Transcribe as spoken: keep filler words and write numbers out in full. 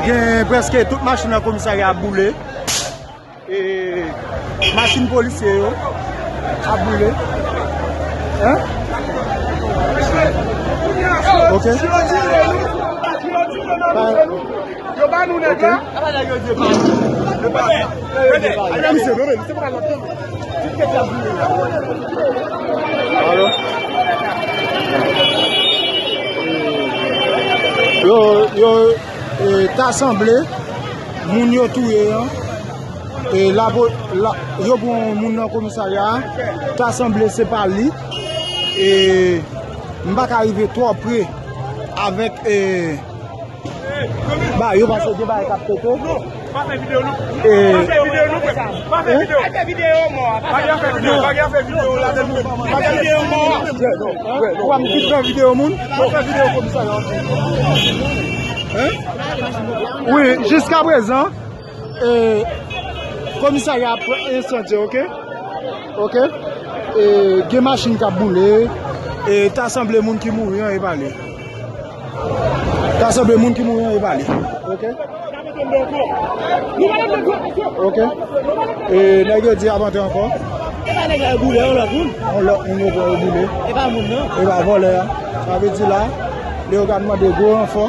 Gen prèske tout machin nan komisarya ap boule. E machin polisye yo ap boule. Hein? Ok. Yo ba nou nèg la. Alo? Yo, yo, e, ta sanble, moun yo touye an, e, lapo-, la, yo pran moun nan komisarya a, ta sanble se pa li, e, m pa ka rive twò pre avèk, e, ba, yo pase gen bagay k ap pete. Non, pa fè videyo, non. E, pa fè videyo, non, frè. Pa fè videyo. Pa fè videyo, mò. Pa gen fè videyo, pa gen fè videyo la, non. Pa fè videyo, mò. Frè, non, frè, non. Ou pa m vit fè videyo moun? Pa fè videyo komisarya. Hein? Wi, jiska prezan, e, komisarya ap pran ensandye, ok? Ok? E, gen machin k ap boule, e, ta sanble moun ki mouri an, e pa li. Ta sanble moun ki mouri an, e pa li. Ok? Ok? E, nèg yo di ap antre ankò. E pa nèg la yo boule, yon lòt moun. Yon lòt moun yo pran yo boule. E pa moun, non. E pa vòlè a. Sa vle di la, Leyogàn mande gwo ranfò.